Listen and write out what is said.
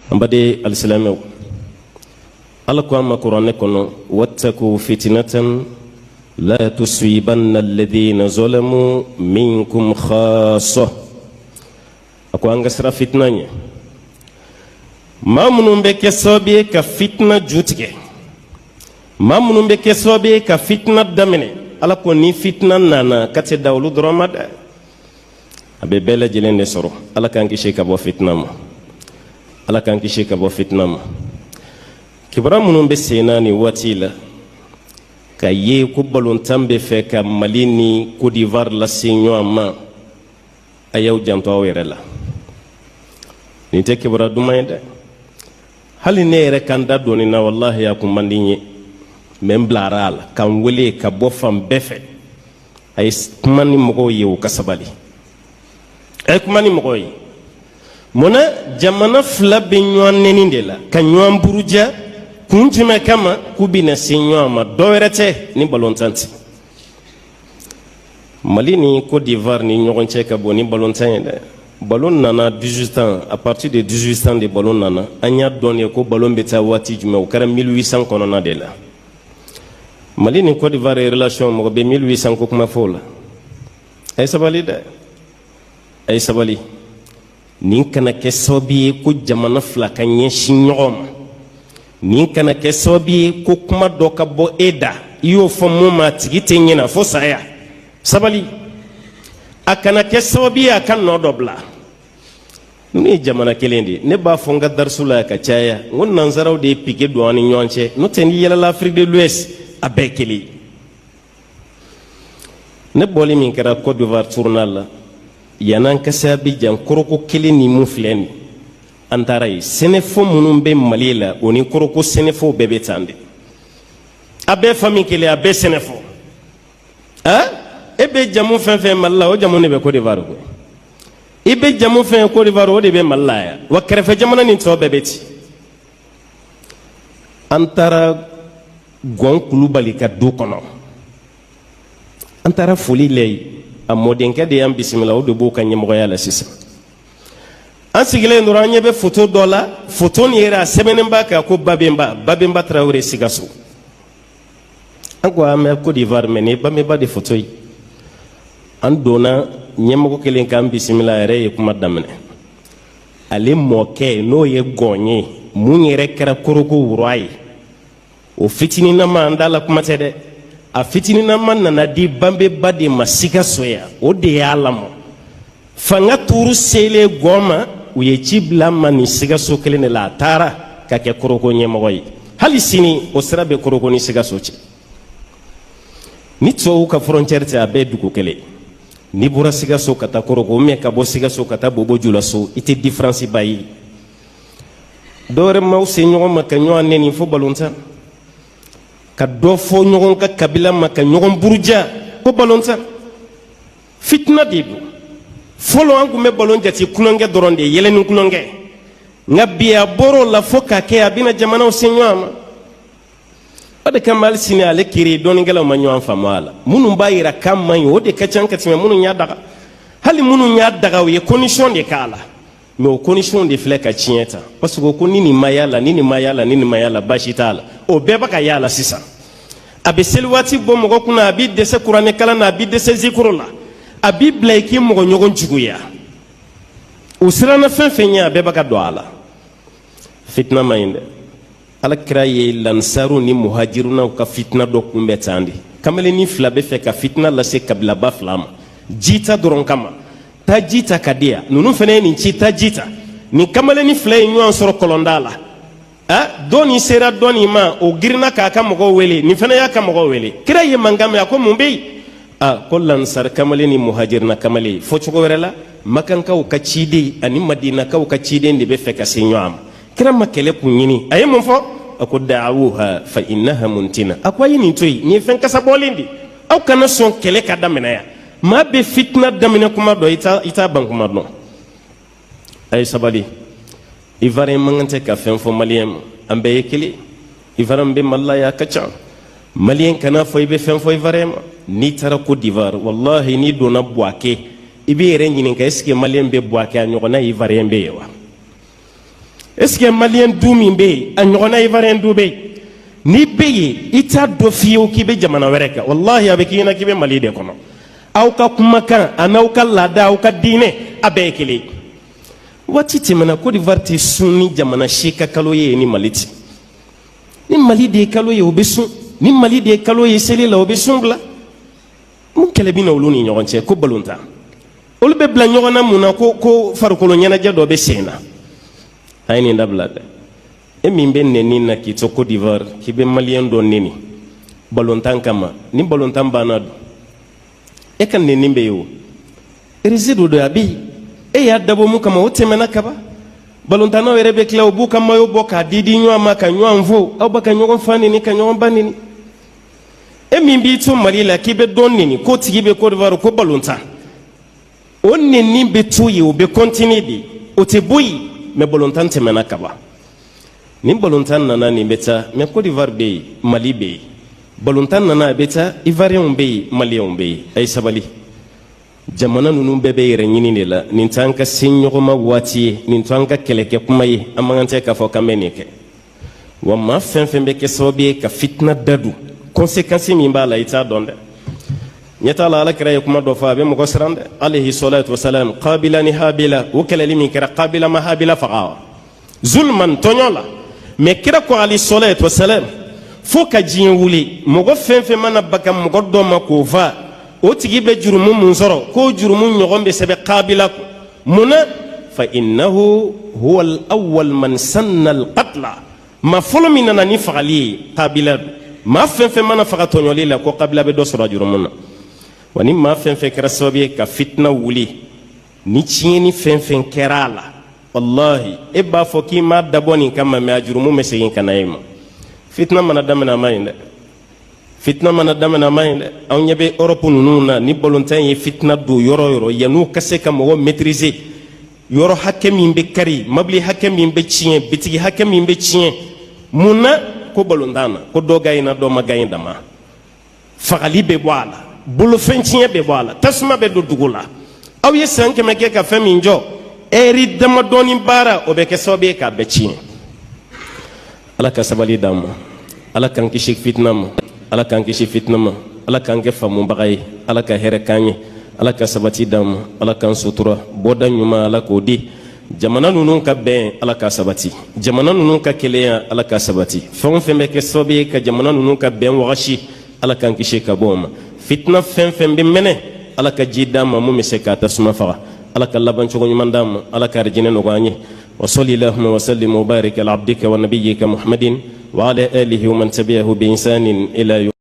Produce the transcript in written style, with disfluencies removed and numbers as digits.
An baden alisilamɛw, Ala ko an ma Kuranɛ kɔnɔ: wattaku fitinatan la tusibanna alladhina zalamu minkum khassa. A ko an ka siran fitina ɲɛ. Maa minnu bɛ kɛ sababu ye ka fitina ju tigɛ, maa minnu bɛ kɛ sababu ye ka fitina daminɛ, Ala ko ni fitina nana ka tɛ da olu dɔrɔn ma dɛ, a bɛ bɛɛ lajɛlen de sɔrɔ. Ala k'an kisi ka bɔ fitina ma, Ala k'an kisi ka bɔ fitina ma. Kibaruya minnu bɛ sen na nin waati la, ka ye ko balontan bɛ fɛ ka Mali ni Côte d'Ivoire lase ɲɔgɔn ma, a y'aw janto aw yɛrɛ la. Nin tɛ kibaruya duman ye dɛ. Hali ne yɛrɛ ka n da don nin na, walahi, a kun man di n ye, mɛ n bilara a la ka n wele ka bɔ fan bɛɛ fɛ. A ye kuma ni mɔgɔw ye, u ka sabali. A ye kuma ni mɔgɔw ye. Munna jamana fila bɛ ɲɔgɔn nɛni de la ka ɲɔgɔn buruja? Kun jumɛn kama k'u bɛna se ɲɔgɔn ma? Dɔ wɛrɛ tɛ ni balontan tɛ. Mali ni Côte d'Ivoire ni ɲɔgɔn cɛ ka bon ni balontan ye dɛ. Ballon nana 18 ans, à partir de 18 ans de ballon nana. An y'a dɔn de ko ballon bɛ taa waati jumɛn? O kɛra 1800 kɔnɔna de la. Mali ni Côte d'Ivoire relation, mɔgɔ bɛ 1800 ko kuma fɔ o la? A ye sabali dɛ, a ye sabali. Nin kana kɛ sababu ye ko jamana fila ka ɲɛsin ɲɔgɔn ma. Nin kana kɛ sababu ye ko kuma dɔ ka bɔ e da, i y'o fɔ mun ma, a tigi tɛ ɲinɛ fo saya. Sabali. A kana kɛ sababu ye a ka nɔ dɔ bila. Ninnu ye jamana kelen de ye. Ne b'a fɔ n ka darisu la ka caya, n ko nansaraw de ye pike don an ni ɲɔgɔn cɛ. N'o tɛ, n'i yɛlɛla Afrique de l'Ouest, a bɛɛ kelen. Ne bɔli min kɛra Côte d'Ivoire tournée la, yan'an ka se Abidjan, Korhogo kelen ni mun filɛ nin, an taara yen. Sɛnɛfɔ minnu bɛ Mali la, o ni Korhogo sɛnɛfɔw bɛɛ bɛ tan de. A bɛɛ famille kelen, a bɛɛ sɛnɛfɔ. E bɛ jamu fɛn fɛn Mali la, o jamu de bɛ Côte d'Ivoire koyi. I bɛ jamu fɛn Côte d'Ivoire, o de bɛ Mali la yan. Wa kɛrɛfɛ jamana nin tɔ bɛɛ bɛ ten. An taara Gɔn Kulubali ka du kɔnɔ, an taara foli lɛ yen. A mɔdenkɛ de y'an bisimila, o de b'o ka ɲɛmɔgɔya la sisan. An sigilen dɔrɔn, an ɲɛ bɛ foto dɔ la. Foto nin yɛrɛ, a sɛbɛnnen b'a kan ko Babemba, Babemba Tarawele, Sikaso. An ko an bɛ Côte d'Ivoire, mɛ nin ye Babemba de foto ye. An donna, ɲɛmɔgɔ kelen k'an bisimila, a yɛrɛ ye kuma daminɛ. Ale mɔkɛ, n'o ye Gɔn ye, mun yɛrɛ kɛra Korhogo roi ye, o fitininama, an da la kuma tɛ dɛ, a fitininama nana di Babemba de ma Sikaso yan. O de y'a lamɔ. Fanga tuuru selen Gɔn ma, u ye ci bila ma nin Sikaso kelen de la. A taara ka kɛ Korhogo ɲɛmɔgɔ ye. Hali sini, o sira bɛ Korhogo ni Sikaso cɛ. Ni tubabuw ka frontière tɛ, a bɛɛ dugu kelen. N'i bɔra Sikaso ka taa Korhogo, mɛ ka bɔ Sikaso ka taa Bobo Julaso, i tɛ différence ba ye. Dɔwɛrɛ m'aw se ɲɔgɔn ma ka ɲɔgɔn nɛni fo balontan, ka dɔ fɔ ɲɔgɔn ka kabila ma, ka ɲɔgɔn buruja ko balontan. Fitina de don. Fɔlɔ, an tun bɛ balon jate kulonkɛ dɔrɔn de ye, yɛlɛ ni kulonkɛ. Nka bi, a bɔr'o la fo k'a kɛ a bɛna jamanaw se ɲɔgɔn ma. O de kama, hali sini, ale kiri dɔnnikɛlaw ma ɲɔgɔn faamu a la. Minnu b'a yira k'a man ɲi, o de ka ca ka tɛmɛ minnu y'a daga. Hali minnu y'a daga, u ye condition de k'a la. Mɛ o condition de filɛ ka tiɲɛ ta, parce que ko ni nin ma y'a la, ni nin ma y'a la, ni nin ma y'a la, baasi t'a la. O bɛɛ bɛ ka y'a la sisan. A bɛ seli waati bɔ mɔgɔ kunna, a b'i dɛsɛ kuranɛ kalan na, a b'i dɛsɛ zikoro la, a b'i bila i k'i mɔgɔ ɲɔgɔn juguya. O siranna fɛn fɛn ɲɛ, a bɛɛ bɛ ka don a la. Fitina ma ɲi dɛ. Ala kira ye lansaru ni muhajirunaw ka fitina dɔ kunbɛn tan de. Kamalennin fila bɛ fɛ ka fitina lase kabilaba fila ma jita dɔrɔn kama: taa ji ta ka di yan. Ninnu fana ye nin ci, taa ji ta. Nin kamalennin fila ye ɲɔgɔn sɔrɔ kɔlɔnda la. A dɔ sera dɔ nin ma, o girinna k'a ka mɔgɔw wele, nin fana y'a ka mɔgɔw wele. Kira ye mankan mɛn, a ko mun bɛ yen? A ko lansari kamalen ni muhajirina kamalen, fɔ cogo wɛrɛ la, makankaw ka ciden ani madinakaw ka ciden de bɛ fɛ ka se ɲɔgɔn ma. Kira ma kɛlɛ kun ɲini. A ye mun fɔ? A ko da'uha fa innaha muntina. A ko a ye nin to yen, nin ye fɛn kasa bɔlen de. Aw kana sɔn kɛlɛ ka daminɛ yan. Maa bɛ fitina daminɛ kuma dɔn, i t'a ban kuma dɔn. A ye sabali. Ivoirien man kan tɛ ka fɛn fɔ Malien ma, an bɛɛ ye kelen. Ivoirien bɛ Mali la yan, a ka ca. Malien kana fɔ i bɛ fɛn fɔ Ivoirien ma. N'i taara Côte d'Ivoire, wallahi, n'i donna Bouaké, i b'i yɛrɛ ɲininka: est ce que Malien bɛ Bouaké, a ɲɔgɔnna Ivoirien bɛ yen wa? Est ce que malien du min bɛ yen, a ɲɔgɔnna ivoirien du bɛ yen? N'i bɛ yen, i t'a dɔn fiyewu k'i bɛ jamana wɛrɛ kan. Walahi, a bɛ k'i ɲɛna k'i bɛ Mali de kɔnɔ. Aw ka kumakan a n'aw ka laada, aw ka diinɛ, a bɛɛ ye kelen ye. Waati tɛmɛna, Côte d'Ivoire tɛ sun ni jamana si ka kalo ye ni Mali tɛ. Ni Mali de ye kalo ye, o bɛ sun. Ni Mali de ye kalo ye seli la, o bɛ sun bila. Mun kɛlɛ bɛ na olu ni ɲɔgɔn cɛ? Ko balontan. Olu bɛ bila ɲɔgɔn na mun na? Ko farikolo ɲɛnajɛ dɔ bɛ sen na. A ye nin dabila dɛ. E min bɛ nɛni na k'i to Côte d'Ivoire k'i bɛ malien dɔ nɛni balontan kama, ni balontan banna dun, e ka nɛni bɛ yen o réseau dɔ don, a bɛ yen. E y'a dabɔ mun kama, o tɛmɛna kaban. Balontannaw yɛrɛ bɛ tila, u b'u ka maillot bɔ k'a di di ɲɔgɔn ma ka ɲɔgɔn fo. Aw bɛ ka ɲɔgɔn fa neni, ka ɲɔgɔn ba neni. E min b'i to Mali la k'i bɛ dɔ neni k'o tigi bɛ Côte d'Ivoire ko balontan, o neni bɛ to yen, o bɛ continuer de, o tɛ bɔ yen. Mais balontan tɛmɛna kaban. Ni balontan nana, nin bɛ taa, mais Côte d'Ivoire bɛ yen, Mali bɛ yen. Balontan nana, a bɛ taa, Ivoirienw bɛ yen, Malienw bɛ yen. A ye sabali. Jamana ninnu bɛɛ bɛ yɛrɛ ɲini de la. Nin t'an ka se ɲɔgɔn ma waati ye, nin t'an ka kɛlɛkɛ kuma ye. An man kan tɛ k'a fɔ k'an bɛ nin kɛ. Wa maa fɛn fɛn bɛ kɛ sababu ye ka fitina da don, conséquence min b'a la, i t'a dɔn dɛ. Ɲɛ t'a la. Ala kira ye kuma dɔ fɔ, a bɛ mɔgɔ siran dɛ, alayhi salatu wasalam. Kabila ni Habila, o kɛlɛli min kɛra, Kabila ma Habila faga wa? Zulman, tɔɲɔ la. Mais kira ko, alayhi salatu wasalam, fo ka diɲɛ wuli, mɔgɔ fɛn fɛn mana baga mɔgɔ dɔ ma k'o fa, o tigi bɛ jurumu mun sɔrɔ, k'o jurumu ɲɔgɔn bɛ sɛbɛn Kabila kun. Mun na? Fa innahu huwa al-awwal man sanna al-qatla. Maa fɔlɔ min nana ni fagali ye, Kabila don. Maa fɛn fɛn mana faga tɔɲɔli la, ko Kabila bɛ dɔ sɔrɔ a jurumu na. Wa ni maa fɛn fɛn kɛra sababu ye ka fitina wuli, ni tiɲɛni fɛn fɛn kɛra a la, wallahi, e b'a fɔ k'i m'a dabɔ nin kama, mais a jurumu bɛ segin ka na e ma. Fitina mana daminɛ, a ma ɲi dɛ. Fitina mana daminɛ, a ma ɲi dɛ. Anw ɲɛ bɛ Europe ninnu na, ni balontan ye fitina don yɔrɔ o yɔrɔ, yann'u ka se ka mɔgɔ maîtriser, yɔrɔ hakɛ min bɛ kari, mabili hakɛ min bɛ tiɲɛ, bitigi hakɛ min bɛ tiɲɛ. Mun na? Ko balontan na, ko dɔ gagnera, dɔ ma gagner dama. Fagali bɛ bɔ a la, bolofɛn tiɲɛ bɛ bɔ a la, tasuma bɛ don dugu la. Aw ye san 100 kɛ ka fɛn min jɔ, ɛri damadɔni baara, o bɛ kɛ sababu ye k'a bɛɛ tiɲɛ. Ala ka sabali d'an ma. Ala k'an kisi fitina ma. Ala k'an kisi fitina ma. Ala k'an kɛ faamubaga ye. Ala ka hɛrɛ k'an ye. Ala ka sabati d'an ma. Ala k'an sutura. Bɔda ɲuman, Ala k'o di. Jamana ninnu ka bɛn, Ala ka sabati. Jamana ninnu ka kelenya, Ala ka sabati. Fɛn o fɛn bɛ kɛ sababu ye ka jamana ninnu ka bɛn wagasi, Ala k'an kisi ka bɔ o ma. Fitina fɛn fɛn bɛ mɛnɛ, Ala ka ji d'an ma mun bɛ se k'a tasuma faga. Ala ka labancogo ɲuman d'an ma. Ala ka arijinɛ nɔgɔya an ye. وصلي اللهم وسلم وبارك على عبدك ونبيك محمد وعلى آله ومن تبعه بإحسان إلى يوم.